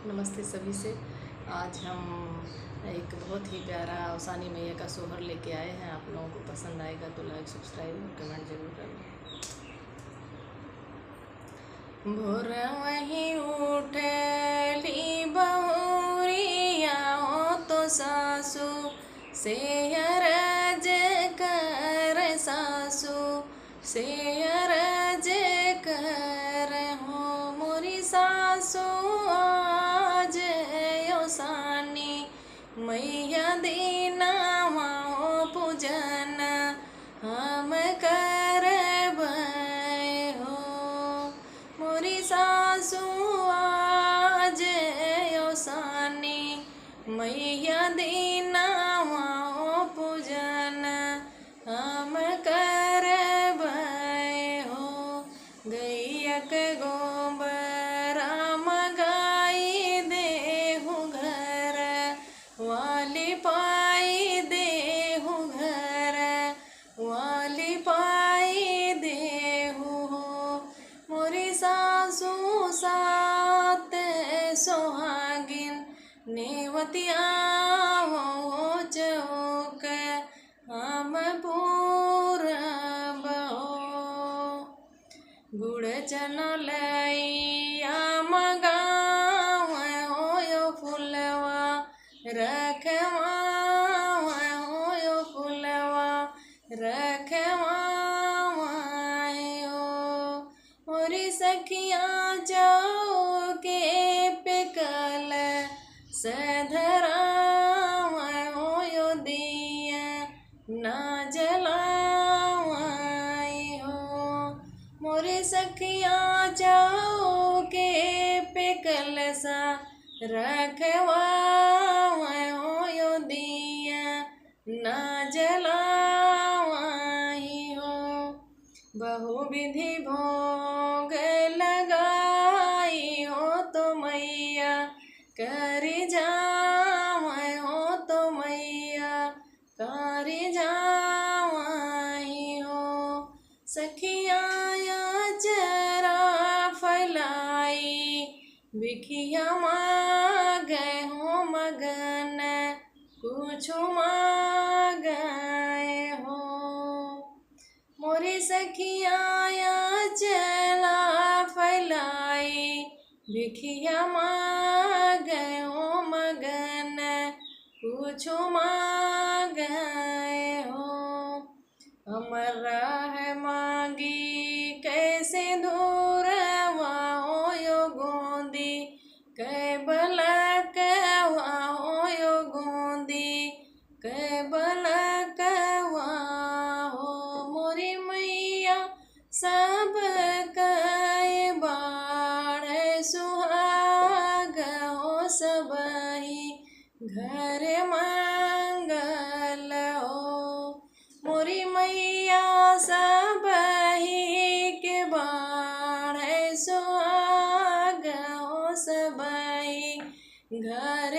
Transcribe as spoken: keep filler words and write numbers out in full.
नमस्ते सभी से। आज हम एक बहुत ही प्यारा अवसानी मैया का सोहर लेके आए हैं। आप लोगों को पसंद आएगा तो like, subscribe और comment जरूर करें। भोरवही उठली बहुरिया हो तो सासु से अरज कर, सासु से अरज कर हो मोरी सासु आज अवसानी मैया दिनवा हो पूजन हम करबै हो। मोरी सासु आज अवसानी मैया दिनवा हो पूजन हम करबै हो। गैया के गोबर मगाई देहु घर वाली पाई देहु घर वाली पाई देहु हो। मोरी सासु सात सोहागिन नेवतिया हो चौक हम पूरब हो। गुड़ चना लैया मगाव हो यो फुलवा रखवाव हो यो फुलवा रखवाव हो। मोरी सखिया चौके पे कलसा धराव हो यो दिया ना जलावाई हो। मोरे सखिया चौके पे कलसा रखवाव हो यो दिया ना जलावाई हो। बहुविधि भोग लगाई हो तो मैया करि जाव हो तो मैया करि जाव हो। सखिया अचरा फैलाई बिखिया मागै हो मगन कुछ मागै हो। मोरी सखिया अचरा फैलाई बिखिया मागै हो मगन कुछ मागै हो। अमर राह मागी कैसे धुरवा हो यो गोंदी कै बलकवा हो यो गोंदी कै बलकवा हो। मोरी मैया सब कै बाढ़ै सुहाग हो सबही घर मंगल हो। मोरी मैया सबही के बाढ़ै सुहाग हो सबही घर